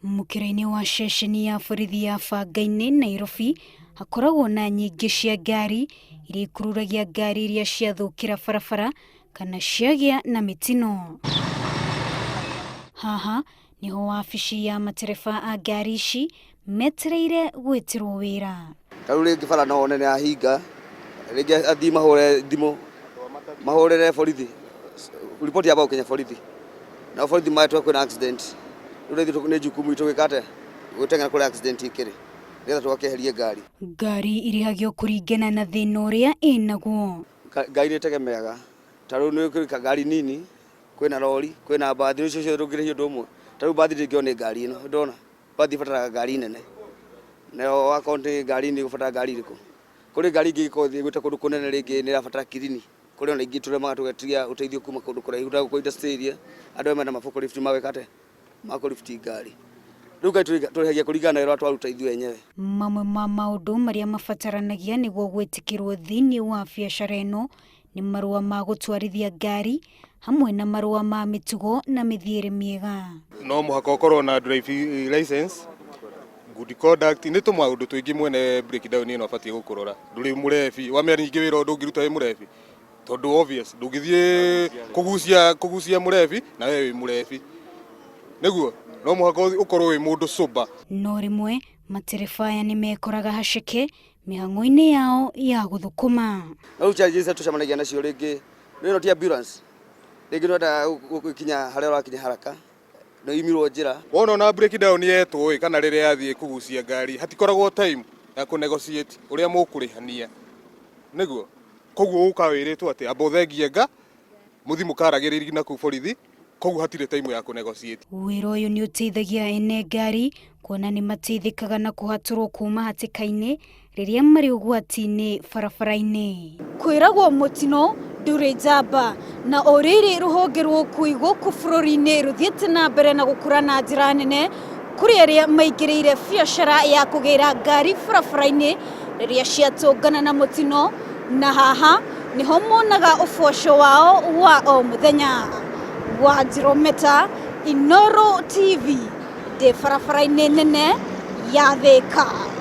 Mũkĩra-inĩ wa ceceni ya borithi ya Bangainĩ, Nairobi, hakoragwo na nyingĩ cia ngari iria ikururagia ngari iria ciathũkĩra barabara kana ciagĩa na mĩtino. Haha niho wabici ya matereba a ngari ici metereire gwĩtĩrwo wĩra. Ta rĩu rĩngĩ bara no wone nĩ yahinga, rĩngĩ athii mahũre thimũ, mahũrĩre borithi, riboti yamba gũkinya borithi, nao borithi matue kwĩna accident, rĩu na ithuĩ nĩ jukumu itũ gwĩka atĩa, gũteng'era kũrĩa accident ĩkĩrĩ, nĩgetha tũgakĩeherie ngari. Ngari irĩhagio kũringana na thĩna ũrĩa ĩnaguo. Ngari nĩ ĩtegemeaga, ta rĩu nĩ kwĩ ngari nini, kwĩna rori, kwĩna mbathi, rĩu icio ciothe ndũngĩrĩhia ũndũ ũmwe. Ta rĩu mbathi ndĩngĩoywo nĩ ngari ĩno, nĩndona, mbathi ĩbataraga ngari nene, nayo wakorwo nĩ ngari nini ĩgũbatara ngari ĩrĩkũ? Kũrĩ ngari ingĩ ĩngĩkorwo ĩgũĩte kũndũ kũnene rĩngĩ nĩ ĩrabatara kirini, kũrĩ ona ingĩ tũremaga tũgetia ũteithio kuma kũndũ kũraihu ta gũkũ industry area, andũ aya mena ma forklift magwĩka atĩa? Ma kũ lift ngari. Rĩu ngari tũrĩhagia kũringana na wĩra ũrĩa twaruta ithuĩ enyewe. Mamwe ma maũndũ marĩa mabataranagia nĩguo gwĩtĩkĩrwo thĩinĩ wa biacara ĩno nĩ marũa ma gũtwarithia ngari hamwe na marũa ma mĩtugo na mĩthiĩre mĩega. No mũhaka ũkorwo na driving license, good conduct, nĩ tũmaũndũ tũingĩ mwene breakdown ĩno abatiĩ gũkũrora. Ndũrĩ mũrebi, wamenya ningĩ wĩra ũyũ ndũngĩruta wĩ mũrebi, tondũ obvious ndũngĩthiĩ kũgucia kũgucia mũrebi na we wĩ mũrebi. Nĩguo, no mũhaka ũkorwo wĩ mũndũ sober. No rĩmwe matereba aya nĩ mekoraga haceke mĩhang'o-inĩ yao ya gũthũkũma. Na rĩu challenges iria tũcemanagia nacio rĩngĩ nĩ ĩno ti ambulance, rĩngĩ nĩwendaga gũkinya harĩa ũrakinya haraka, nĩ ũimirwo njĩra. Wona ona breakdown yetwo ĩ kana rĩrĩa yathiĩ kũgucia ngari hatikoragwo time ya kũ negotiate ũrĩa mũkũrĩhania nĩguo koguo ũka wĩrĩtwo atĩ amba ũthengie nga mũthiĩ mũkaragĩrĩrie na kũu borithi koguo hatirĩ time ya kũ negotiate. Wĩra ũyũ nĩ ũteithagia ene ngari kuona nĩ mateithĩkaga na kũhatũrwo kuma hatĩka-inĩ rĩrĩa marĩ ũgwati-inĩ barabara-inĩ. Kwĩragwo mũtino ndũrĩ njamba, na o rĩrĩ rũhonge rwa ũkui gũkũ bũrũri-inĩ rũthiĩte na mbere na gũkũra na njĩra nene, kũrĩ arĩa maingĩrĩire biacara ya kũgĩra ngari barabara-inĩ rĩrĩa ciatũngana na mũtino, na haha nĩho monaga ũboco wao wa o mũthenya. Wanjirũ Meta, Inooro TV, ndĩ barabara-inĩ nene ya Thĩka.